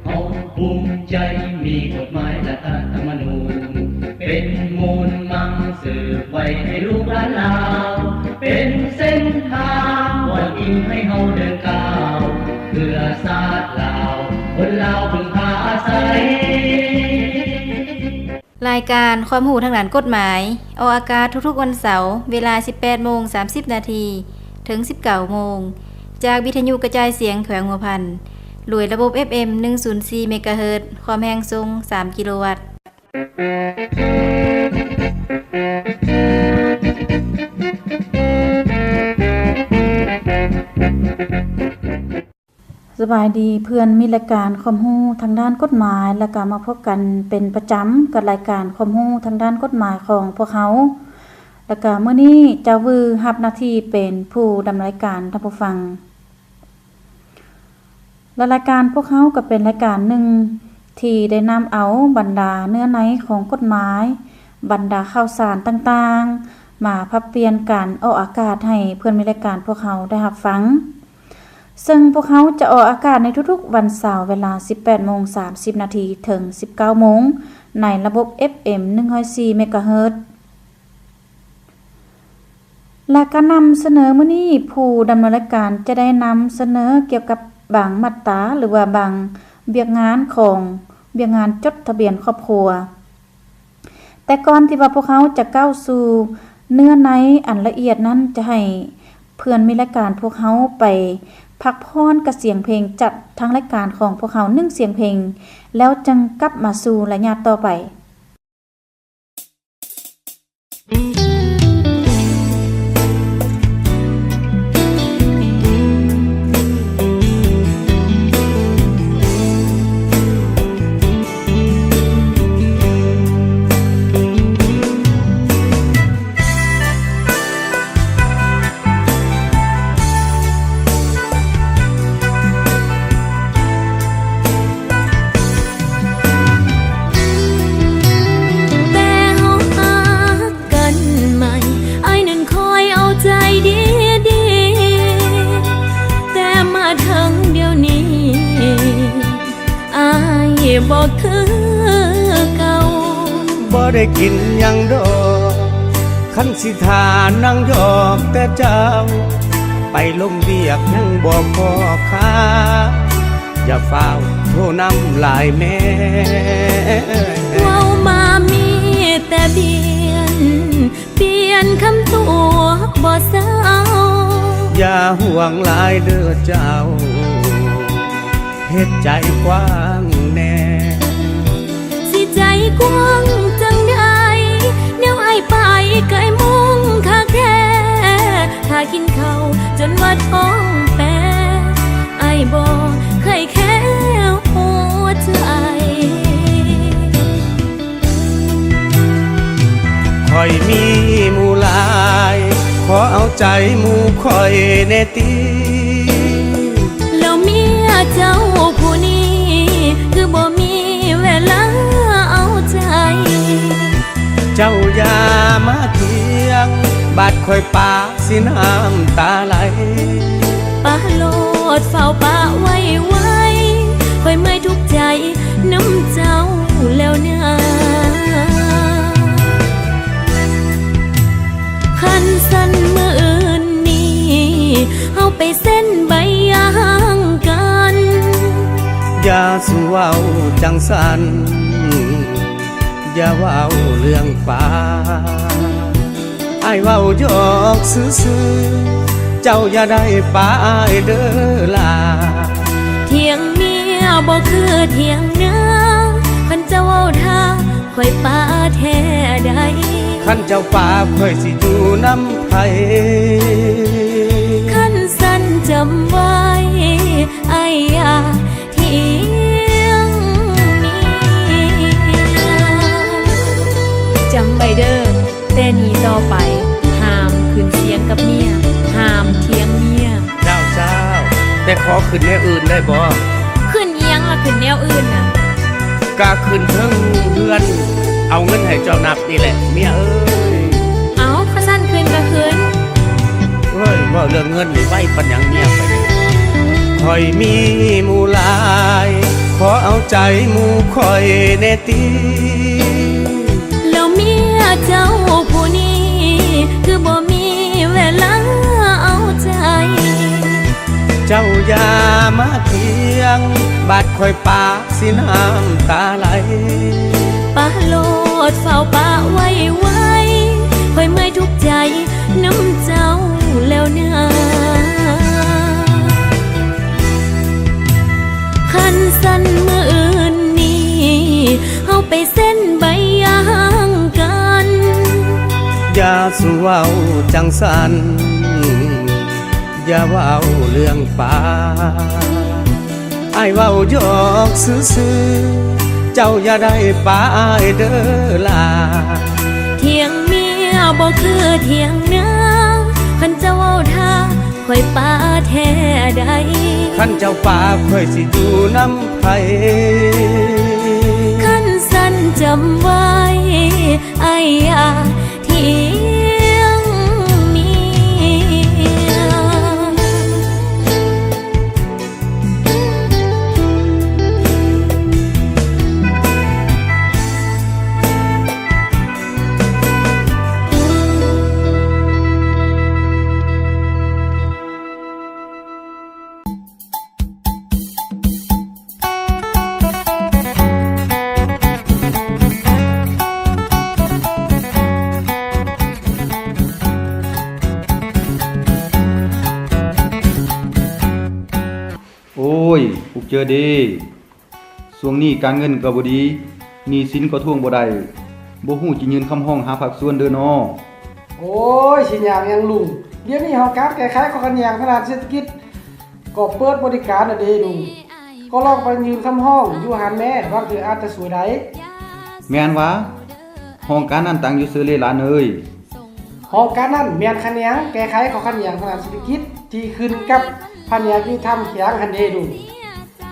ເຮົາພູມໃຈມີກົດໝາຍລັດຖະທຳມະນູນ ເປັນມູນມັງສືບໄວ້ໃຫ້ລູກຫຼານລາວ ເປັນເສັ້ນທາງບ່ອນອີງໃຫ້ເຮົາເດີນກ້າວ ເພື່ອຊາດລາວ ຄົນລາວເພິ່ງພາອາໄສ. ລາຍການຄວາມຮູ້ທາງດ້ານກົດໝາຍ ອອກອາກາດທຸກໆວັນເສົາ ເວລາສິບແປດໂມງສາມສິບນາທີ ເຖິງສິບເກົ້າໂມງ ຈາກວິທະຍຸກະຈາຍສຽງແຂວງຫົວພັນ ໂດຍລະບົບເອັຟເອັມໜຶ່ງສູນສີ່ເມກາເຮີດ ຄວາມແຮງສົ່ງສາມກິໂລວັດ. ສະບາຍດີເພື່ອນມິດ ລາຍການຄວາມຮູ້ທາງດ້ານກົດໝາຍ ແລ້ວກະມາພົບກັນເປັນປະຈຳກັບລາຍການຄວາມຮູ້ທາງດ້ານກົດໝາຍຂອງພວກເຮົາ ແລ້ວກະມື້ນີ້ຈາວວືຮັບໜ້າທີ່ເປັນຜູ້ດຳເນີນລາຍການທ່ານຜູ້ຟັງ ແລະ ລາຍການພວກເຮົາກະເປັນລາຍການໜຶ່ງທີ່ໄດ້ນຳເອົາບັນດາເນື້ອໃນຂອງກົດໝາຍ, ບັນດາຂ່າວສານຕ່າງໆ ມາຜັບປ່ຽນກັນອອກອາກາດໃຫ້ເພື່ອນມິດ ລາຍການພວກເຮົາໄດ້ຮັບຟັງ. ເຊິ່ງພວກເຮົາຈະອອກອາກາດໃນທຸກໆວັນເສົາເວລາສິບແປດໂມງສາມສິບນາທີເຖິງສິບເກົ້າໂມງ ໃນລະບົບເອັຟເອັມໜຶ່ງຮ້ອຍສີ່ເມກາເຮີດ ແລະ ການນຳສະເໜີມື້ນີ້ ຜູ້ດຳເນີນລາຍການຈະໄດ້ນຳສະເໜີກ່ຽວກັບບາງມາດຕາ ຫຼືວ່າບາງວຽກງານຂອງວຽກງານຈົດທະບຽນຄອບຄົວ. ແຕ່ກ່ອນທີ່ວ່າພວກເຮົາຈະກ້າວສູ່ເນື້ອໃນອັນລະອຽດນັ້ນ ຈະໃຫ້ເພື່ອນມິດ ລາຍການພວກເຮົາໄປພັກຜ່ອນກັບສຽງເພງຈາກທາງລາຍການຂອງພວກເຮົາໜຶ່ງສຽງເພງ ແລ້ວຈຶ່ງກັບມາສູ່ໄລຍະຕໍ່ໄປ. ແຕ່ເຮົາຮັກກັນໃໝ່ ອ້າຍນັ້ນຄອຍເອົາໃຈດີໆ ແຕ່ມາເຖິງດຽວນີ້ ອ້າຍບໍ່ຄືເກົ່າ. ບໍ່ໄດ້ກິນຫຍັງດອກ ຄັນຊິຖ້ານາງຢອກແຕ່ເຈົ້າ ໄປລົມວຽກຍັງບໍ່ພໍຄ່າ ຢ່າຟ້າວໂທນຳຫຼາຍແມ້. ເວົ້າມາມີແຕ່ປ່ຽນ ປ່ຽນຄຳຕົວະບໍ່ເຊົາ. ຢ່າຫ່ວງຫຼາຍເດີເຈົ້າ ເຮັດໃຈກວ້າງແນ່. ຊິໃຈກວ້າງຈັ່ງໃດ ແນວອ້າຍໄປໄກມຸງຄັກແທ້. ຖ້າກິນເຂົ້າຈົນວ່າທ້ອງແປ ອ້າຍບໍ່ໄຂ້ແຄ່ຫົວໃຈ. ຂ້ອຍມີໝູ່ຫຼາຍ ຂໍເອົາໃຈໝູ່ຂ້ອຍແດ່ຕິ. ແລ້ວເມຍເຈົ້າຜູ້ນີ້ ຄືບໍ່ມີເວລາເອົາໃຈ. ເຈົ້າຢ່າມາຖຽງ ບາດຂ້ອຍປາກ ຊິນ້ຳຕາໄຫຼ. ປະໂລດ ຟ້າວປະໄວໆ ຂ້ອຍເມື່ອຍທຸກໃຈນຳເຈົ້າແລ້ວນາ. ຄັນຊັ້ນມື້ອື່ນນີ້ ເຮົາໄປເຊັນໃບຢ່າຮ້າງກັນ. ຢ່າສູ່ເວົ້າຈັ່ງຊັ້ນ ຢ່າເວົ້າເລື່ອງປາ ອ້າຍເວົ້າຢອກຊື່ໆ ເຈົ້າຢ່າໄດ້ປາອ້າຍເດີຫຼ້າ. ຖຽງເມຍບໍ່ຄືຖຽງນາ ຄັນເຈົ້າເວົ້າຖ້າຂ້ອຍປາແທ້ໃດ. ຄັນເຈົ້າປາຂ້ອຍຊິຢູ່ນຳໃຜ ຄັນຊັ້ນຈຳໄວ້ ອ້າຍຢ່າ ຖຽງເມຍ. ຈຳໄວ້ເດີ ແຕ່ນີ້ຕໍ່ໄປ ຫ້າມຂຶ້ນສຽງກັບເມຍ ຫ້າມຖຽງເມຍ. ເຈົ້າ ເຈົ້າ ແຕ່ຂໍຂຶ້ນແນວອື່ນໄດ້ບໍ່? ຂຶ້ນອີ່ຫຍັງລະ ຂຶ້ນແນວອື່ນນະ? ກະຂຶ້ນເທິງເຮືອນ ເອົາເງິນໃຫ້ເຈົ້ານັບນີ້ແຫຼະເມຍເອີຍ. ເອົ້າ ຄັນຊັ້ນຂຶ້ນກະຂຶ້ນ. ເອີຍ ເວົ້າເລື່ອງເງິນນີ້ໄວປານຫຍັງເມຍຂ້ອຍນີ້. ຂ້ ຂ້ອຍມີໝູ່ຫຼາຍ ຂໍເອົາໃຈໝູ່ຂ້ອຍແດ່ຕິ. ແລ້ວເມຍເຈົ້າຜູ້ນີ້ ຄືບໍ່ມີເວລາເອົາໃຈ? ເຈົ້າຢ່າມາຖຽງ ບາດຂ້ອຍປາກຊິນ້ຳຕາໄຫຼ. ປະໂລດ ຟ້າວປະໄວໆ ຂ້ອຍເມື່ອຍທຸກໃຈນຳເຈົ້າແລ້ວນາ. ຄັນຊັ້ນມື້ອື່ນນີ້ ເຮົາໄປເຊັນໃບຢ່າຮ້າງກັນ. ຢ່າສູ່ເວົ້າຈັ່ງຊັ້ນ ຢ່າເວົ້າເລື່ອງປາ. ອ້າຍເວົ້າຢອກຊື່ໆ ເຈົ້າຢ່າໄດ້ປາອ້າຍເດີຫຼ້າ. ຖຽງເມຍບໍ່ຄືຖຽງນາ ຄັນເຈົ້າເວົ້າຖ້າ ຂ້ອຍປາແທ້ໃດ. ຄັນເຈົ້າປາ ຂ້ອຍຊິຢູ່ນຳໃຜ? ຄັນຊັ້ນຈຳໄວ້ ອ້າຍຢ່າຖຽງເມຍ. ໂອ້ຍ ພວກເຈົ້າເດ ຊ່ວງນີ້ການເງິນກໍບໍ່ດີ ໜີ້ສິນກໍທວງບໍ່ໄດ້ ບໍ່ຮູ້ຈະຍື່ນຄຳຮ້ອງຫາພາກສ່ວນເດີນໍ. ໂອ້ຍ ຊິຍາກຫຍັງລຸງ, ດຽວນີ້ຫ້ອງການແກ້ໄຂຂໍ້ຂັດແຍ່ງທາງດ້ານເສດຖະກິດ ກໍເປີດບໍລິການແລ້ວເດລຸງ. ກໍລອງໄປຍື່ນຄຳຮ້ອງຢູ່ຫັ້ນແມ້, ບາງເທື່ອອາດຈະຊ່ວຍໄດ້. ແມ່ນຫວາ? ຫ້ອງການນັ້ນຕັ້ງຢູ່ໃສເລຫຼານເອີຍ? ຫ້ອງການນັ້ນແມ່ນຂະແໜງແກ້ໄຂຂໍ້ຂັດແຍ່ງທາງດ້ານເສດຖະກິດ ທີ່ຂຶ້ນກັບພະແນກຍຸຕິທຳແຂວງຫັ້ນເດລຸງ.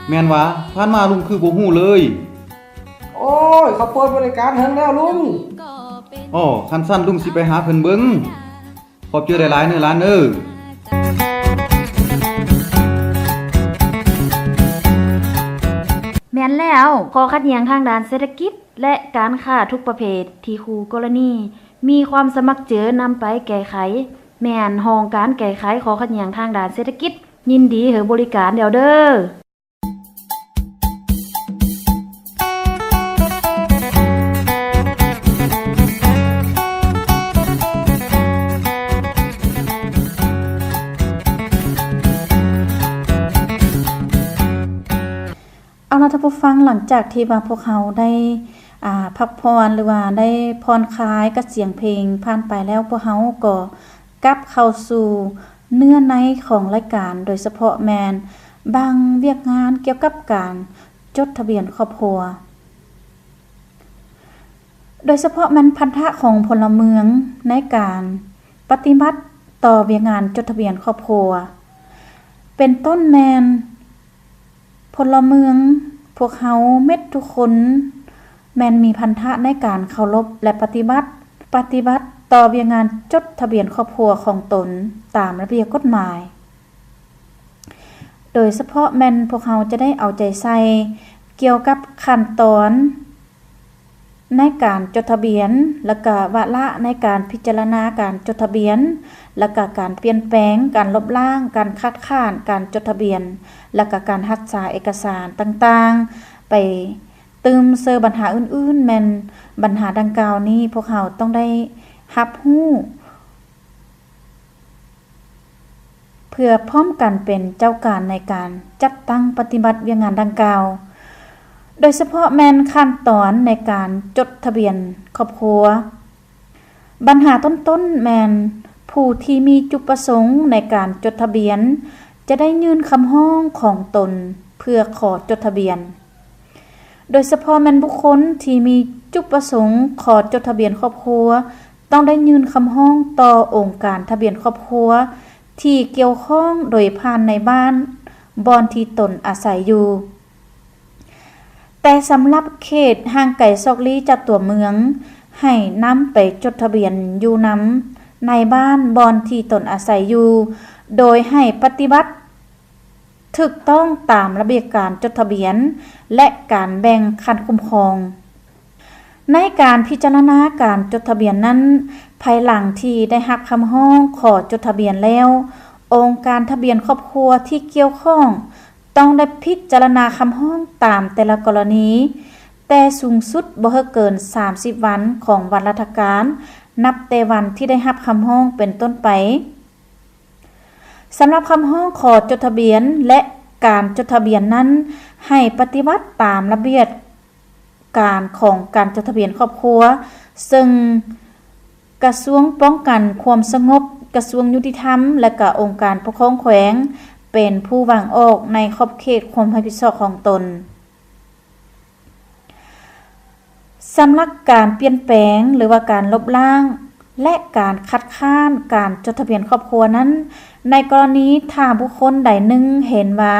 ແມ່ນຫວາ? ຜ່ານມາລຸງຄືບໍ່ຮູ້ເລີຍ. ໂອ້ຍ ເຂົາເປີດບໍລິການເຖິງແລ້ວລຸງ. ອໍ ຄັນຊັ້ນລຸງຊິໄປຫາເພິ່ນເບິ່ງ. ຂອບໃຈຫຼາຍໆເນີຫຼານເນີ. ແມ່ນແລ້ວ, ຂໍ້ຂັດແຍ່ງທາງດ້ານເສດຖະກິດ ແລະ ການຄ້າທຸກປະເພດທີ່ຄູ່ກໍລະນີມີຄວາມສະໝັກໃຈນຳໄປແກ້ໄຂ, ແມ່ນຫ້ອງການແກ້ໄຂຂໍ້ຂັດແຍ່ງທາງດ້ານເສດຖະກິດ ຍິນດີໃຫ້ບໍລິການແລ້ວເດີ. ເອົາລະ ທ່ານຜູ້ຟັງ, ຫຼັງຈາກທີ່ວ່າພວກເຮົາໄດ້ ອ່າ ພັກຜ່ອນ ຫຼືວ່າໄດ້ຜ່ອນຄາຍກັບສຽງເພງຜ່ານໄປແລ້ວ, ພວກເຮົາກໍ ກັບເຂົ້າສູ່ເນື້ອໃນຂອງລາຍການ, ໂດຍສະເພາະແມ່ນບາງວຽກງານກ່ຽວກັບການຈົດທະບຽນຄອບຄົວ, ໂດຍສະເພາະແມ່ນພັນທະຂອງພົນລະເມືອງໃນການປະຕິບັດຕໍ່ວຽກງານຈົດທະບຽນຄອບຄົວ, ເປັນຕົ້ນແມ່ນ ພົນລະເມືອງພວກເຮົາເໝິດທຸກຄົນ ແມ່ນມີພັນທະໃນການເຄົາລົບ ແລະ ປະຕິບັດ, ປະຕິບັດຕໍ່ວຽກງານຈົດທະບຽນຄອບຄົວຂອງຕົນຕາມລະບຽບກົດໝາຍ. ໂດຍສະເພາະແມ່ນພວກເຮົາຈະໄດ້ເອົາໃຈໃສ່ກ່ຽວກັບຂັ້ນຕອນ ໃນການຈົດທະບຽນ ແລະກະວາລະໃນການພິຈາລະນາການຈົດທະບຽນ ແລະກະການປ່ຽນແປງ, ການລົບລ້າງ, ການຄັດຄ້ານການຈົດທະບຽນ ແລະກະການຮັກສາເອກະສານຕ່າງໆ ໄປຕື່ມເຊີບັນຫາອື່ນໆ, ແມ່ນບັນຫາດັ່ງກ່າວນີ້ພວກເຮົາຕ້ອງໄດ້ຮັບຮູ້ ເພື່ອພ້ອມກັນເປັນເຈົ້າການໃນການຈັດຕັ້ງປະຕິບັດວຽກງານດັ່ງກ່າວ, ໂດຍສະເພາະແມ່ນຂັ້ນຕອນໃນການຈົດທະບຽນຄອບຄົວ. ບັນຫາຕົ້ນໆແມ່ນຜູ້ທີ່ມີຈຸດປະສົງໃນການຈົດທະບຽນ ຈະໄດ້ຍື່ນຄຳຮ້ອງຂອງຕົນເພື່ອຂໍຈົດທະບຽນ. ໂດຍສະເພາະແມ່ນບຸກຄົນທີ່ມີຈຸດປະສົງຂໍຈົດທະບຽນຄອບຄົວ ຕ້ອງໄດ້ຍື່ນຄຳຮ້ອງຕໍ່ອົງການທະບຽນຄອບຄົວທີ່ກ່ຽວຂ້ອງໂດຍຜ່ານນາຍບ້ານບ່ອນທີ່ຕົນອາໄສຢູ່. ແຕ່ສຳລັບເຂດຫ່າງໄກຊອກຫຼີ້ຈາກຕົວເມືອງ ໃຫ້ນຳໄປຈົດທະບຽນຢູ່ນຳນາຍບ້ານບ່ອນທີ່ຕົນອາໄສຢູ່ ໂດຍໃຫ້ປະຕິບັດ ຖືກຕ້ອງຕາມລະບຽບການຈົດທະບຽນ ແລະ ການແບ່ງຂັ້ນຄຸ້ມຄອງ. ໃນການພິຈາລະນາການຈົດທະບຽນນັ້ນ, ພາຍຫຼັງທີ່ໄດ້ຮັບຄຳຮ້ອງຂໍຈົດທະບຽນແລ້ວ, ອົງການທະບຽນຄອບຄົວທີ່ກ່ຽວຂ້ອງ ຕ້ອງໄດ້ພິຈາລະນາຄຳຮ້ອງຕາມແຕ່ລະກໍລະນີ, ແຕ່ສູງສຸດບໍ່ໃຫ້ເກີນສາມສິບວັນຂອງວັນລັດຖະການ ນັບແຕ່ວັນທີ່ໄດ້ຮັບຄຳຮ້ອງເປັນຕົ້ນໄປ. ສຳລັບຄຳຮ້ອງຂໍຈົດທະບຽນ ແລະ ການຈົດທະບຽນນັ້ນ ໃຫ້ປະຕິບັດຕາມລະບຽບການຂອງການຈົດທະບຽນຄອບຄົວ, ເຊິ່ງກະຊວງປ້ອງກັນຄວາມສະຫງົບ, ກະຊວງຍຸຕິທຳ ແລະ ກະອົງການປົກຄອງແຂວງ ເປັນຜູ້ວາງອອກໃນຂອບເຂດຄວາມຮັບຜິດຊອບຂອງຕົນ. ສຳລັບການປ່ຽນແປງ ຫຼືວ່າການລົບລ້າງ ແລະ ການຄັດຄ້ານການຈົດທະບຽນຄອບຄົວນັ້ນ, ໃນກໍລະນີຖ້າບຸກຄົນໃດໜຶ່ງເຫັນວ່າ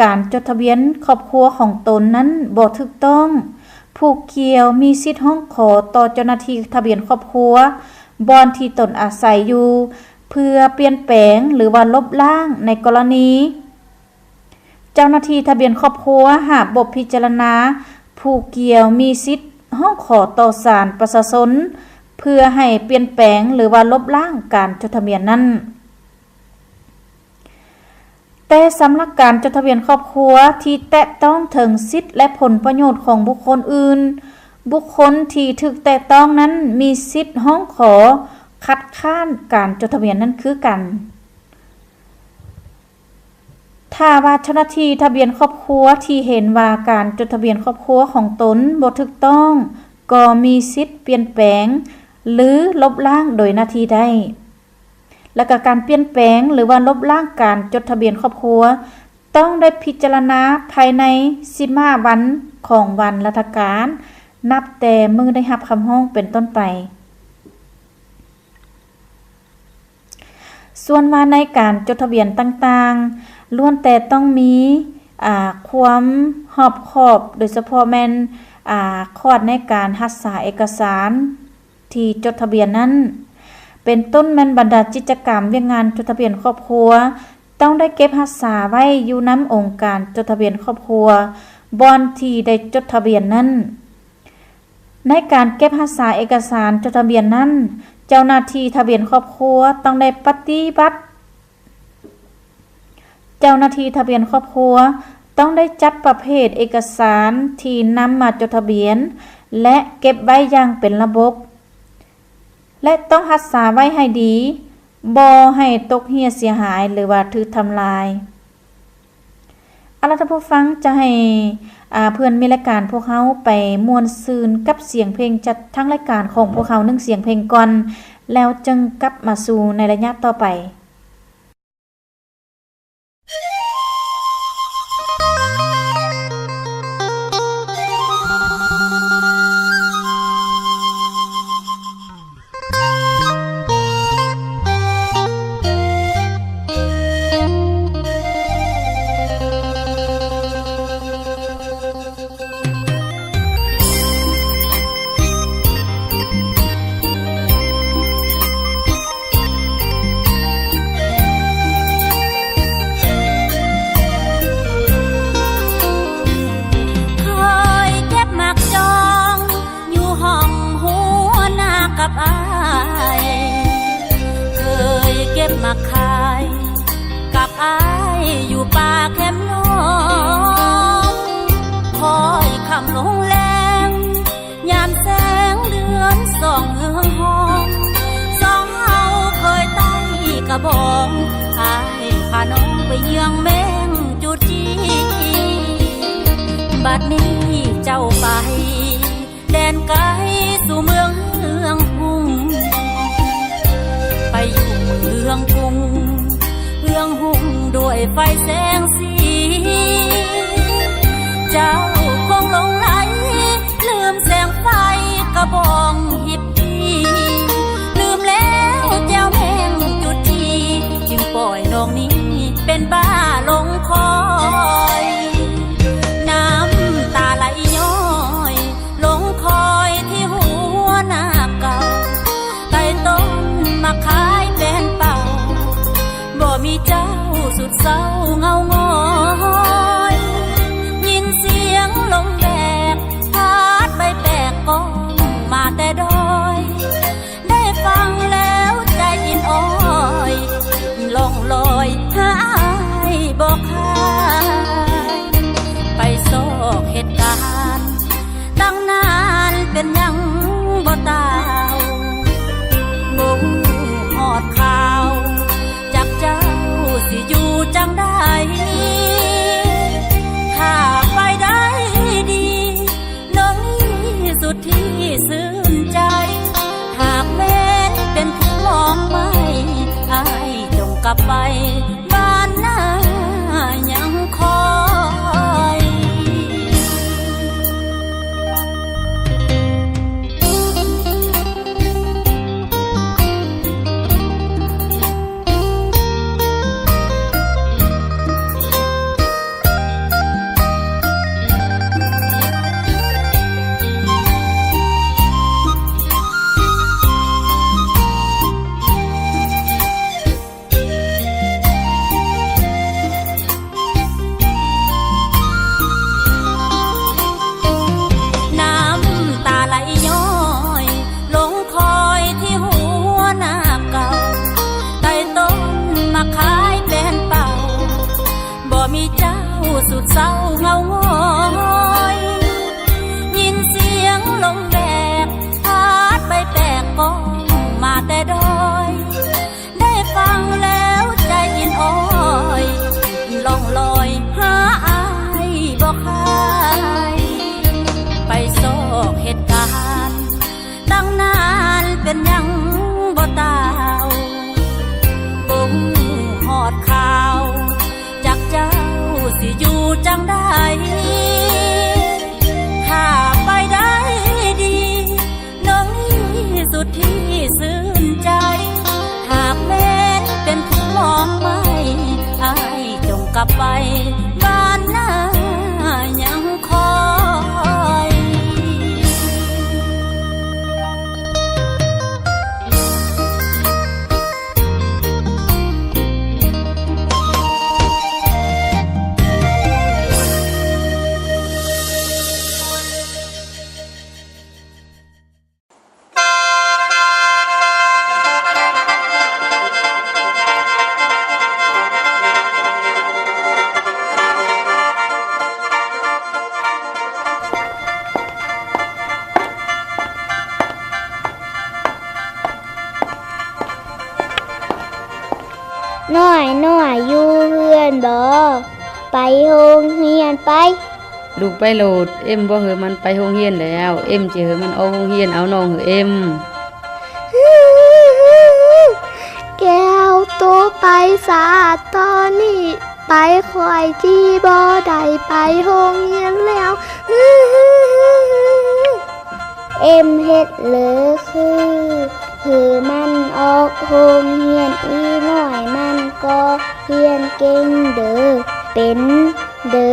ການຈົດທະບຽນຄອບຄົວຂອງຕົນນັ້ນບໍ່ຖືກຕ້ອງ, ຜູ້ກ່ຽວມີສິດຮ້ອງຂໍຕໍ່ເຈົ້າໜ້າທີ່ທະບຽນຄອບຄົວ ບ່ອນທີ່ຕົນອາໄສຢູ່ ເພື່ອປ່ຽນແປງ ຫຼືວ່າລົບລ້າງ. ໃນກໍລະນີ ເຈົ້າໜ້າທີ່ທະບຽນຄອບຄົວຫາກບໍ່ພິຈາລະນາ, ຜູ້ກ່ຽວມີສິດຮ້ອງຂໍຕໍ່ສານປະຊາຊົນ ເພື່ອໃຫ້ປ່ຽນແປງ ຫຼືວ່າລົບລ້າງການຈົດທະບຽນນັ້ນ. ແຕ່ສຳລັບການຈົດທະບຽນຄອບຄົວທີ່ແຕະຕ້ອງເຖິງສິດ ແລະ ຜົນປະໂຫຍດຂອງບຸກຄົນອື່ນ, ບຸກຄົນທີ່ຖືກແຕະຕ້ອງນັ້ນມີສິດຮ້ອງຂໍຄັດຄ້ານການຈົດທະບຽນນັ້ນຄືກັນ. ຖ້າວ່າເຈົ້າໜ້າທີ່ທະບຽນຄອບຄົວທີ່ເຫັນວ່າການຈົດທະບຽນຄອບຄົວຂອງຕົນບໍ່ຖືກຕ້ອງ, ກໍມີສິດປ່ຽນແປງ ຫຼື ລົບລ້າງໂດຍໜ້າທີ່ໄດ້. ແລະ ກະການປ່ຽນແປງ ຫຼືວ່າລົບລ້າງການຈົດທະບຽນຄອບຄົວ ຕ້ອງໄດ້ພິຈາລະນາພາຍໃນສິບຫ້າວັນຂອງວັນລັດຖະການ ນັບແຕ່ມື້ໄດ້ຮັບຄຳຮ້ອງເປັນຕົ້ນໄປ. ສ່ວນວ່າໃນການຈົດທະບຽນຕ່າງໆ ລ້ວນແຕ່ຕ້ອງມີ, ອາ, ຄວາມຮອບຄອບ, ໂດຍສະເພາະແມ່ນ, ອາ, ຄອດໃນການຮັກສາເອກະສານທີ່ຈົດທະບຽນນັ້ນ, ເປັນຕົ້ນແມ່ນບັນດາກິດຈະກຳວຽກງານຈົດທະບຽນຄອບຄົວ ຕ້ອງໄດ້ເກັບຮັກສາໄວ້ຢູ່ນຳອົງການຈົດທະບຽນຄອບຄົວ ບ່ອນທີ່ໄດ້ຈົດທະບຽນນັ້ນ. ໃນການເກັບຮັກສາເອກະສານຈົດທະບຽນນັ້ນ, ເຈົ້າໜ້າທີ່ທະບຽນຄອບຄົວຕ້ອງໄດ້ປະຕິບັດ, ເຈົ້າໜ້າທີ່ທະບຽນຄອບຄົວຕ້ອງໄດ້ຈັດປະເພດເອກະສານທີ່ນຳມາຈົດທະບຽນ ແລະ ເກັບໄວ້ຢ່າງເປັນລະບົບ ແລະ ຕ້ອງຮັກສາໄວ້ໃຫ້ດີ, ບໍ່ໃຫ້ຕົກເຫ່ຍເສຍຫາຍ ຫຼືວ່າຖືກທຳລາຍ. ເອົາລະ ທ່ານຜູ້ຟັງ, ຈະໃຫ້, ອາ, ເພື່ອນມິດລາຍການພວກເຮົາໄປມ່ວນຊື່ນກັບສຽງເພງຈາກທາງລາຍການຂອງພວກເຮົາໜຶ່ງສຽງເພງກ່ອນ, ແລ້ວຈຶ່ງກັບມາສູ່ໃນໄລຍະຕໍ່ໄປ. ເຄີຍເກັບໝາກຈອງ ຢູ່ຫ້ອງຫົວໜ້າກັບອ້າຍ, ເຄີຍເກັບໝາກຄາຍກັບອ້າຍ ຢູ່ປ່າແຄມນ້ອງ. ຄ່ອຍຄ່ຳລົງແລງ ຍາມແສງເດືອນສ່ອງເຮືອງຫ້ອງ, ສອງເຮົາເຄີຍໄຕ້ກະບອງ, ອ້າຍພານ້ອງໄປເຍືອງແມງຈຸດຈີ. ບັດນີ້ເຈົ້າໄປ ແດນໄກສູ່ເມືອງເຮືອງຮຸ່ງ, ໄປຢູ່ເມືອງກຸງເຮືອງຮຸ່ງດ້ວຍໄຟແສງສີ. ເຈົ້າຄົງຫຼົງໄຫຼລືມແສງໄຟກະບອງຮິບປີ, ລືມແລ້ວແຈ່ວແມງຈຸດຈີ, ຈຶ່ງປ່ອຍນ້ອງນີ້ເປັນບ້າຫຼົງຄອຍ. ນ້ຳຕາໄຫຼຍ້ອຍ ຫຼົງຄອຍທີ່ຫົວໜ້າເກົ່າ, ໄຕ່ຕົ້ນໝາກຄາຍແປ້ນເປົ່າ, ບໍ່ມີເຈົ້າສຸດເສົ້າເຫງົາຫງອ ໄປບ້ານນາຍັງຄອຍ. ນ້ຳຕາໄຫຼຍ້ອຍ ລົງຄອຍທີ່ຫົວນາເກົ່າ ໃຕ້ຕົ້ນໝາກຄາຍແປ້ນເປົ່າ ບໍ່ມີເຈົ້າສຸດເສົ້າເງົາງອຍ ຍິນສຽງລົມແບກ ພາດໃບແຕກກ້ອງມາແຕ່ດອຍ ໄດ້ຟັງແລ້ວໃຈເຢັນອ້ອຍ ລ່ອງລອຍຫາອ້າຍບໍ່ຄາຍ ໄປຊອກເຫດການ ຕັ້ງນານເປັນຫຍັງບໍ່ຕ່າວ ບໍ່ຮູ້ຮອດຂ່າວ ຈັກເຈົ້າຊິຢູ່ຈັ່ງໃດ ຖ້າໄປໄດ້ດີ ນ້ອງນີ້ສຸດທີ່ຊື່ນໃຈ ຫາກແມ່ນເປັນຜູ້ມອງໄມ້ ອ້າຍຈົ່ງກັບໄປບ້ານນາຍັງຄອຍ. ນ້ອຍນ້ອຍຢູ່ເຮືອນບໍ່? ໄປໂຮງຮຽນໄປ. ລູກໄປໂລດ, ເອັມບໍ່ໃຫ້ມັນໄປໂຮງຮຽນແລ້ວ, ເອັມຈະໃຫ້ມັນອອກໂຮງຮຽນເອົານ້ອງເຮີເອັມ. ແກ້ວ ໂຕໄປສາ ຕອນນີ້ໄປຂ້ອຍຊິບໍ່ໄດ້ໄປໂຮງຮຽນແລ້ວ. ເອັມເຮັດເລີຄື ເຮີມັນອອກໂຮງຮຽນ, ອີນ້ອຍມັນກໍຮຽນເກັ່ງເດີ ເປັນເດີ.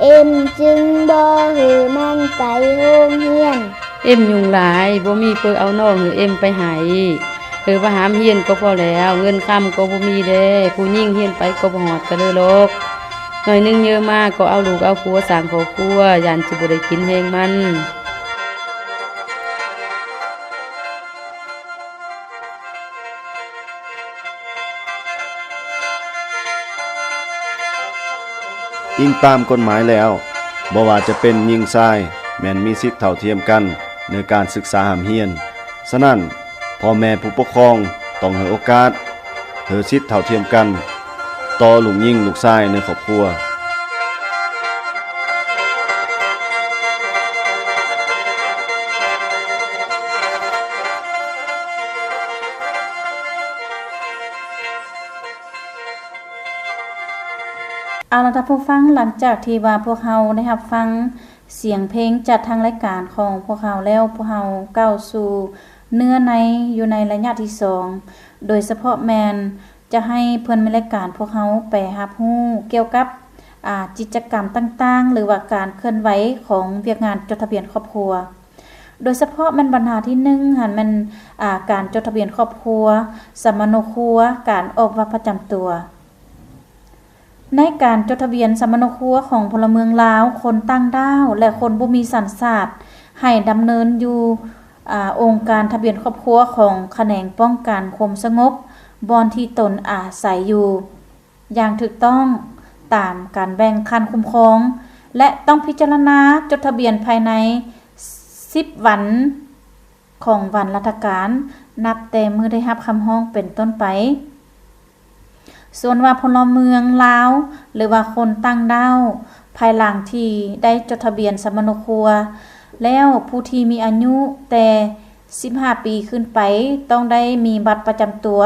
ເອັມຈຶ່ງບໍ່ໃຫ້ມັນໄປໂຮງຮຽນ. ເອັມຫຍຸ້ງຫຼາຍ, ບໍ່ມີເປີເອົານ້ອງເຮີເອັມໄປໃຫ້. ເຮີວ່າຫ້າມຮຽນກໍພໍແລ້ວ, ເງິນຄຳກໍບໍ່ມີເດ້. ຜູ້ຍິງຮຽນໄປກໍບໍ່ຮອດກະເລີລອກ. ໜ້ອຍໜຶ່ງເຍີມາກໍເອົາລູກເອົາຜົວສ້າງຄອບຄົວ, ຢ້ານຊິບໍ່ໄດ້ກິນແຮງມັນ. ອີງຕາມກົດໝາຍແລ້ວ, ບໍ່ວ່າຈະເປັນຍິງຊາຍ ແມ່ນມີສິດເທົ່າທຽມກັນໃນການສຶກສາຮ່ຳຮຽນ. ສະນັ້ນ, ພໍ່ແມ່ຜູ້ປົກຄອງຕ້ອງໃຫ້ໂອກາດ ໃຫ້ສິດເທົ່າທຽມກັນຕໍ່ລູກຍິງລູກຊາຍໃນຄອບຄົວ. ເອົາລະທ່ານຜູ້ຟັງ, ຫຼັງຈາກທີ່ວ່າພວກເຮົາໄດ້ຮັບຟັງສຽງເພງຈາກທາງລາຍການຂອງພວກເຮົາແລ້ວ, ພວກເຮົາກ້າວສູ່ເນື້ອໃນຢູ່ໃນໄລຍະທີສອງ, ໂດຍສະເພາະແມ່ນຈະໃຫ້ເພື່ອນແມ່ນລາຍການພວກເຮົາໄປຮັບຮູ້ກ່ຽວກັບ ອາ ກິດຈະກຳຕ່າງໆ ຫຼືວ່າການເຄື່ອນໄຫວຂອງວຽກງານຈົດທະບຽນຄອບຄົວ. ໂດຍສະເພາະແມ່ນບັນຫາທີໜຶ່ງຫັ້ນແມ່ນ ອາ ການຈົດທະບຽນຄອບຄົວ, ສຳມະໂນຄົວ, ການອອກບັດປະຈຳຕົວ. ໃນການຈົດທະບຽນສຳມະໂນຄົວຂອງພົນລະເມືອງລາວ, ຄົນຕ່າງດ້າວ ແລະ ຄົນບໍ່ມີສັນຊາດ ໃຫ້ດຳເນີນຢູ່ ອາ ອົງການທະບຽນຄອບຄົວຂອງຂະແໜງປ້ອງກັນຄວາມສະຫງົບ ບ່ອນທີ່ຕົນອາໄສຢູ່ ຢ່າງຖືກຕ້ອງຕາມການແບ່ງຂັ້ນຄຸ້ມຄອງ ແລະ ຕ້ອງພິຈາລະນາຈົດທະບຽນພາຍໃນສິບວັນຂອງວັນລັດຖະການ ນັບແຕ່ມື້ໄດ້ຮັບຄຳຮ້ອງເປັນຕົ້ນໄປ. ສ່ວນວ່າພົນລະເມືອງລາວ ຫຼືວ່າຄົນຕ່າງດ້າວ ພາຍຫຼັງທີ່ໄດ້ຈົດທະບຽນສຳມະໂນຄົວແລ້ວ, ຜູ້ທີ່ມີອາຍຸແຕ່ສິບຫ້າປີຂຶ້ນໄປ ຕ້ອງໄດ້ມີບັດປະຈຳຕົວ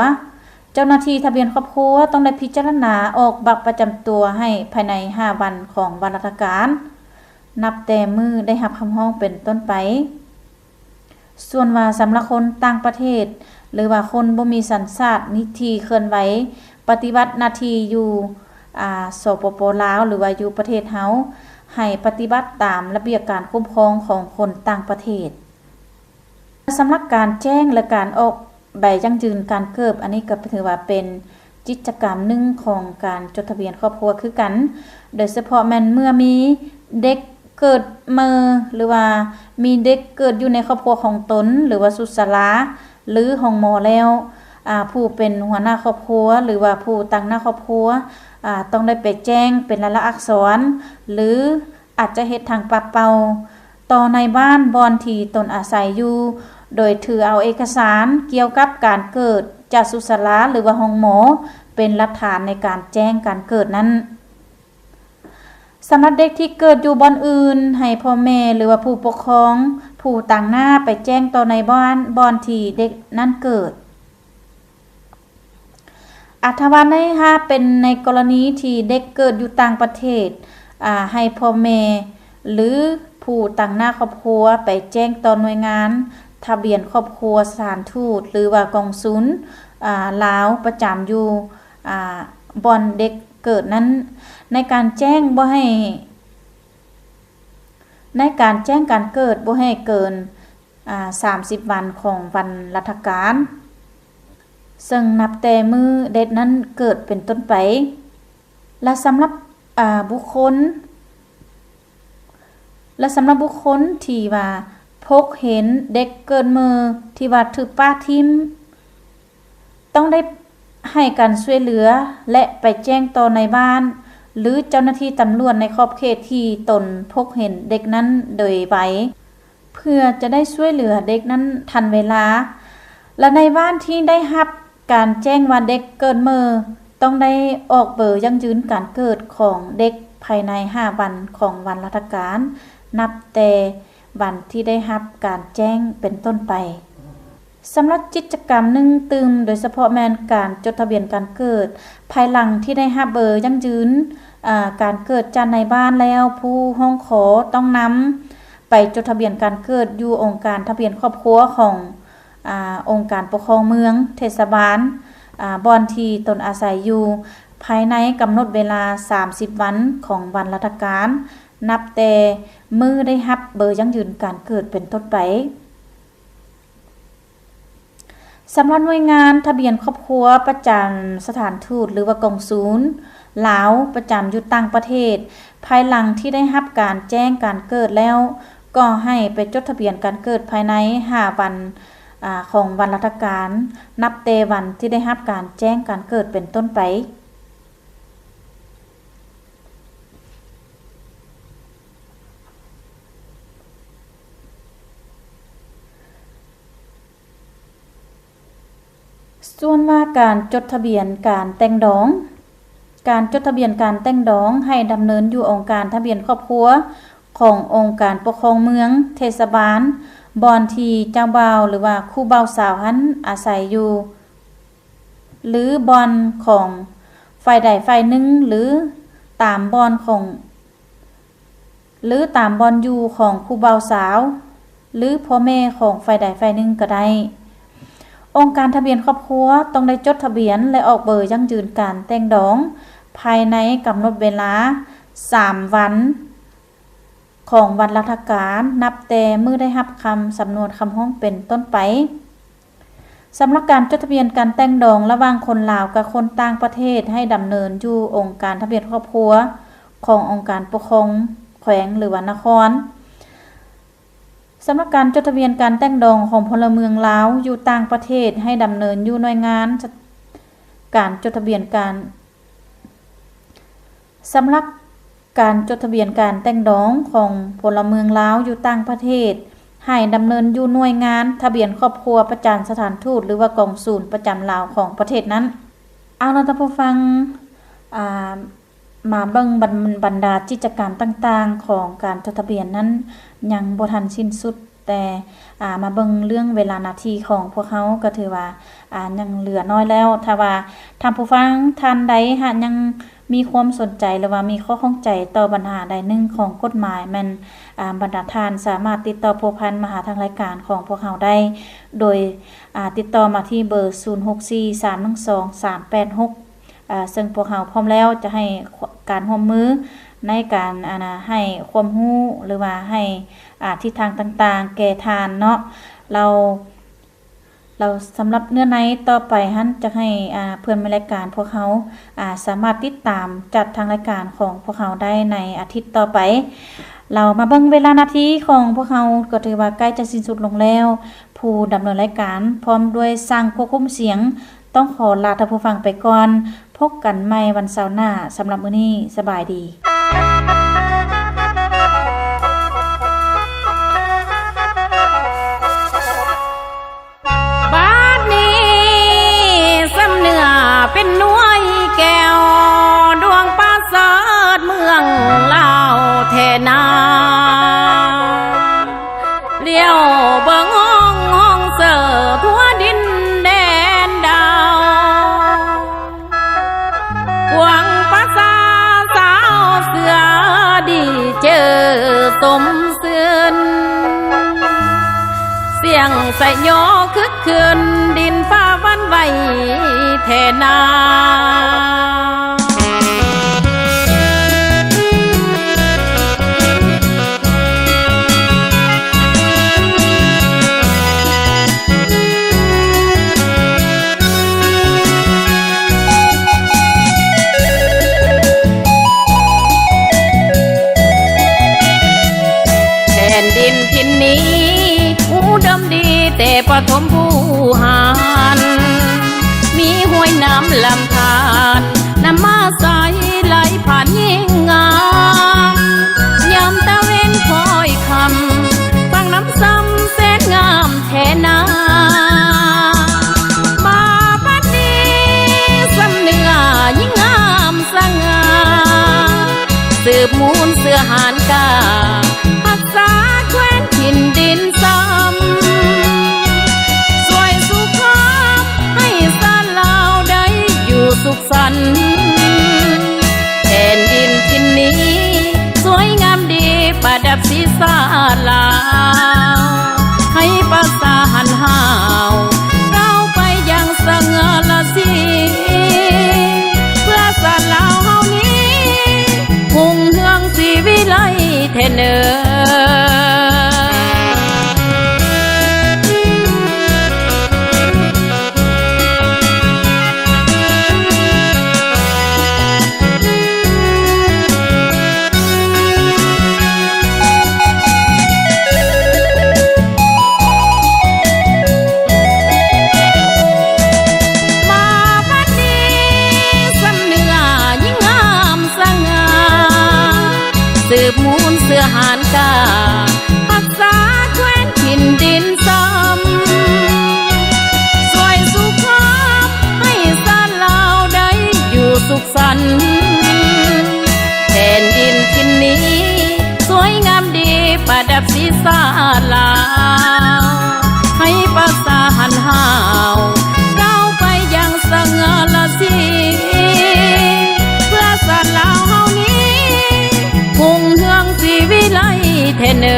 ເຈົ້າໜ້າທີ່ທະບຽນຄອບຄົວຕ້ອງໄດ້ພິຈາລະນາອອກບັດປະຈຳຕົວໃຫ້ພາຍໃນຫ້າວັນຂອງວັນລັດຖະການ ນັບແຕ່ມື້ໄດ້ຮັບຄຳຮ້ອງເປັນຕົ້ນໄປ. ສ່ວນວ່າສຳລັບຄົນຕ່າງປະເທດ ຫຼືວ່າຄົນບໍ່ມີສັນຊາດທີ່ເຄື່ອນໄຫວປະຕິບັດໜ້າທີ່ຢູ່ ອາ ສປປ ລາວ ຫຼືວ່າຢູ່ປະເທດເຮົາ ໃຫ້ປະຕິບັດຕາມລະບຽບການຄຸ້ມຄອງຂອງຄົນຕ່າງປະເທດ. ສຳລັບການແຈ້ງ ແລະ ການອອກໃບຢັ້ງຢືນການເກີດ, ອັນນີ້ກໍຖືວ່າເປັນກິດຈະກຳໜຶ່ງຂອງການຈົດທະບຽນຄອບຄົວຄືກັນ, ໂດຍສະເພາະແມ່ນເມື່ອມີເດັກເກີດໃໝ່ ຫຼືວ່າມີເດັກເກີດຢູ່ໃນຄອບຄົວຂອງຕົນ ຫຼືວ່າສຸດສາລາ ຫຼືໂຮງໝໍແລ້ວ, ອາ ຜູ້ເປັນຫົວໜ້າຄອບຄົວ ຫຼືວ່າຜູ້ຕາງໜ້າຄອບຄົວ ອາ ຕ້ອງໄດ້ໄປແຈ້ງເປັນລາຍລັກອັກສອນ ຫຼື ອາດຈະເຮັດທາງປາກເປົ່າຕໍ່ນາຍບ້ານບ່ອນທີ່ຕົນອາໄສຢູ່, ໂດຍຖືເອົາເອກະສານກ່ຽວກັບການເກີດຈາກສຸດສາລາ ຫຼືວ່າໂຮງໝໍ ເປັນຫຼັກຖານໃນການແຈ້ງການເກີດນັ້ນ. ສຳລັບເດັກທີ່ເກີດຢູ່ບ່ອນອື່ນ, ໃຫ້ພໍ່ແມ່ ຫຼືວ່າຜູ້ປົກຄອງ ຜູ້ຕາງໜ້າໄປແຈ້ງຕໍ່ນາຍບ້ານບ່ອນທີ່ເດັກນັ້ນເກີດ. ອາ ຖ້າວ່າໃນ ຖ້າເປັນໃນກໍລະນີທີ່ເດັກເກີດຢູ່ຕ່າງປະເທດ, ອາ ໃຫ້ພໍ່ແມ່ ຫຼື ຜູ້ຕາງໜ້າຄອບຄົວໄປແຈ້ງຕໍ່ໜ່ວຍງານທະບຽນຄອບຄົວ, ສະຖານທູດ ຫຼືວ່າກອງສູນ ອາ ລາວປະຈຳຢູ່ ອາ ບ່ອນເດັກເກີດນັ້ນ ໃນການແຈ້ງບໍ່ໃຫ້ ໃນການແຈ້ງການເກີດບໍ່ໃຫ້ເກີນ ອາ ສາມສິບວັນຂອງວັນລັດຖະການ ເຊິ່ງນັບແຕ່ມື້ເດັກນັ້ນເກີດເປັນຕົ້ນໄປ. ແລະ ສຳລັບ ອາ ບຸກຄົນ ແລະ ສຳລັບບຸກຄົນທີ່ວ່າພົບເຫັນເດັກເກີດໃໝ່ທີ່ວ່າຖືກປະຖິ້ມ ຕ້ອງໄດ້ໃຫ້ການຊ່ວຍເຫຼືອ ແລະ ໄປແຈ້ງຕໍ່ນາຍບ້ານ ຫຼື ເຈົ້າໜ້າທີ່ຕຳຫຼວດໃນຂອບເຂດທີ່ຕົນພົບເຫັນເດັກນັ້ນໂດຍໄວ ເພື່ອຈະໄດ້ຊ່ວຍເຫຼືອເດັກນັ້ນທັນເວລາ ແລະ ນາຍບ້ານທີ່ໄດ້ຮັບການແຈ້ງວ່າເດັກເກີດໃໝ່ ຕ້ອງໄດ້ອອກເບີຢັ້ງຢືນການເກີດຂອງເດັກພາຍໃນຫ້າວັນຂອງວັນລັດຖະການ ນັບແຕ່ວັນທີ່ໄດ້ຮັບການແຈ້ງເປັນຕົ້ນໄປ. ສຳລັບກິດຈະກຳໜຶ່ງຕື່ມ ໂດຍສະເພາະແມ່ນການຈົດທະບຽນການເກີດ. ພາຍຫຼັງທີ່ໄດ້ຮັບເບີຢັ້ງຢືນ ອາ ການເກີດຈາກນາຍບ້ານແລ້ວ, ຜູ້ຮ້ອງຂໍຕ້ອງນຳໄປຈົດທະບຽນການເກີດຢູ່ອົງການທະບຽນຄອບຄົວຂອງ ອາ ອົງການປົກຄອງເມືອງ, ເທດສະບານ ອາ ບ່ອນທີ່ຕົນອາໄສຢູ່ ພາຍໃນກຳນົດເວລາສາມສິບວັນຂອງວັນລັດຖະການ ນັບແຕ່ມື້ໄດ້ຮັບເບີຢັ້ງຢືນການເກີດເປັນຕົ້ນໄປ. ສຳລັບໜ່ວຍງານທະບຽນຄອບຄົວປະຈຳສະຖານທູດ ຫຼືວ່າກອງສູນລາວປະຈຳຢູ່ຕ່າງປະເທດ, ພາຍຫຼັງທີ່ໄດ້ຮັບການແຈ້ງການເກີດແລ້ວ, ກໍໃຫ້ໄປຈົດທະບຽນການເກີດພາຍໃນຫ້າວັນ ອາ ຂອງວັນລັດຖະການ ນັບແຕ່ວັນທີ່ໄດ້ຮັບການແຈ້ງການເກີດເປັນຕົ້ນໄປ. ສ່ວນວ່າການຈົດທະບຽນການແຕ່ງດອງ, ການຈົດທະບຽນການແຕ່ງດອງໃຫ້ດຳເນີນຢູ່ອົງການທະບຽນຄອບຄົວຂອງອົງການປົກຄອງເມືອງ, ເທດສະບານ, ບ່ອນທີ່ເຈົ້າບ່າວ ຫຼືວ່າຄູ່ບ່າວສາວຫັ້ນອາໄສຢູ່ ຫຼືບ່ອນຂອງຝ່າຍໃດຝ່າຍໜຶ່ງ ຫຼືຕາມບ່ອນຂອງ ຫຼືຕາມບ່ອນຢູ່ຂອງຄູ່ບ່າວສາວ ຫຼືພໍ່ແມ່ຂອງຝ່າຍໃດຝ່າຍໜຶ່ງກໍໄດ້. ອົງການທະບຽນຄອບຄົວຕ້ອງໄດ້ຈົດທະບຽນ ແລະ ອອກເບີຢັ້ງຢືນການແຕ່ງດອງ ພາຍໃນກຳນົດເວລາສາມວັນ ຂອງວັນລັດຖະການ ນັບແຕ່ມື້ໄດ້ຮັບຄຳສຳນວນຄຳຮ້ອງເປັນຕົ້ນໄປ. ສຳລັບການຈົດທະບຽນການແຕ່ງດອງລະຫວ່າງຄົນລາວກັບຄົນຕ່າງປະເທດ ໃຫ້ດຳເນີນຢູ່ອົງການທະບຽນຄອບຄົວຂອງອົງການປົກຄອງແຂວງ ຫຼືວ່ານະຄອນ. ສຳລັບການຈົດທະບຽນການແຕ່ງດອງຂອງພົນລະເມືອງລາວຢູ່ຕ່າງປະເທດ ໃຫ້ດຳເນີນຢູ່ໜ່ວຍງານການຈົດທະບຽນການ ສຳລັບການຈົດທະບຽນການແຕ່ງດອງຂອງພົນລະເມືອງລາວຢູ່ຕ່າງປະເທດ ໃຫ້ດຳເນີນຢູ່ໜ່ວຍງານທະບຽນຄອບຄົວປະຈຳສະຖານທູດ ຫຼືວ່າກອງສູນປະຈຳລາວຂອງປະເທດນັ້ນ. ເອົາລະ ທ່ານຜູ້ຟັງ, ອາ, ມາເບິ່ງບັນ, ບັນດາກິດຈະກຳຕ່າງໆຂອງການຈົດທະບຽນນັ້ນ ຍັງບໍ່ທັນສິ້ນສຸດ ແຕ່ ອາ ມາເບິ່ງເລື່ອງເວລາໜ້າທີ່ຂອງພວກເຮົາ ກໍຖືວ່າ ອາ ຍັງເຫຼືອໜ້ອຍແລ້ວ. ຖ້າວ່າທ່ານຜູ້ຟັງທ່ານໃດຫາກຍັງມີຄວາມສົນໃຈ ຫຼືວ່າມີຂໍ້ຂ້ອງໃຈຕໍ່ບັນຫາໃດໜຶ່ງຂອງກົດໝາຍ ແມ່ນ ອາ ບັນດາທ່ານສາມາດຕິດຕໍ່ພົວພັນມາຫາທາງລາຍການຂອງພວກເຮົາໄດ້ ໂດຍ ອາ ຕິດຕໍ່ມາທີ່ເບີ ສູນຫົກສີ່ ສາມໜຶ່ງສອງ ສາມແປດຫົກ ອາ ເຊິ່ງພວກເຮົາພ້ອມແລ້ວຈະໃຫ້ ການຮ່ວມມືໃນການ ອັນນະ ໃຫ້ຄວາມຮູ້ ຫຼືວ່າໃຫ້ ອາ ທິດທາງຕ່າງໆແກ່ທ່ານເນາະ. ແລ້ວ ແລ້ວສຳລັບເນື້ອໃນຕໍ່ໄປຫັ້ນ ຈະໃຫ້ ອາ ເພື່ອນໃນລາຍການພວກເຮົາ ອາ ສາມາດຕິດຕາມຈາກທາງລາຍການຂອງພວກເຮົາໄດ້ໃນອາທິດຕໍ່ໄປ. ແລ້ວມາເບິ່ງເວລາໜ້າທີ່ຂອງພວກເຮົາ ກໍຖືວ່າໃກ້ຈະສິ້ນສຸດລົງແລ້ວ. ຜູ້ດຳເນີນລາຍການ ພ້ອມດ້ວຍຊ່າງຄວບຄຸມສຽງ ຕ້ອງຂໍລາທ່ານຜູ້ຟັງໄປກ່ອນ. ພົບກັນໃໝ່ວັນເສົາໜ້າ. ສຳລັບມື້ນີ້ ສະບາຍດີ. ບາດນີ້ສ່ຳເນື້ອເປັນໜ່ວຍແກ້ວ ດວງປະເສີດເມືອງລາວແທ້ນາ. ລ້ຽວເບິ່ງຫ້ອງຫ້ອງເສີທົ່ວດິນແດນດາວ ກວາງປະສາສາວເສືອດີເຈີສົມຊື່ນ ສຽງໄຊໂຍຄຶກຄື້ນ ດິນຟ້າຫວັ່ນໄຫວແທ້ນາ. ແຜ່ນດິນຖິ່ນນີ້ອຸດົມດີແຕ່ປະຖົມບູຮານ ມີຫ້ວຍນ້ຳລຳທານ ນຳມາໃສໄຫຼຜ່ານຍິ່ງງາມ ຍາມຕາເວັນຄ້ອຍຄ່ຳ ຝັ່ງນ້ຳຊຳແສນງາມແທ້ນາ. ມາບັດນີ້ສ່ຳເນື້ອຍິ່ງງາມສະຫງ່າ ສືບມູນເຊື້ອຫານກ້າ ຮັກສາແຄວ້ນຖິ່ນດິນຊຳ ຊ່ວຍສຸຂອບໃຫ້ຊາດລາວໄດ້ຢູ່ສຸກ ສັນ ແຜ່ນດິນຖິ່ນນີ້ສວຍງາມດີປະດັບສີຊາດລາວ ໃຫ້ປະຊາຫັນຫ້າວ ກ້າວໄປຢ່າງສະຫງ່າລາສີ ເພື່ອຊາດລາວເຮົານີ້ຮຸ່ງເຮືອງສີວິໄລແທ້ເນີ. ມາບັດນີ້ສ່ຳເນື້ອຍິ່ງງາມສະຫງ່າ ສືບມູນເຊື້ອຫານກ້າ ຮັກສາແຄວ້ນຖິ່ນດິນຊຳ ຊ່ວຍສຸຂອບໃຫ້ຊາດລາວໄດ້ຢູ່ສຸກສັນ ແຜ່ນດິນຖິ່ນນີ້ສວຍງາມດີປະດັບສີຊາດລາວ ໃຫ້ປະຊາຫັນຫ້າວ ກ້າວໄປຢ່າງສະຫງ່າລາສີ ເພື່ອຊາດລາວເຮົານີ້ຮຸ່ງເຮືອງສີວິໄລແທ້ເນີ.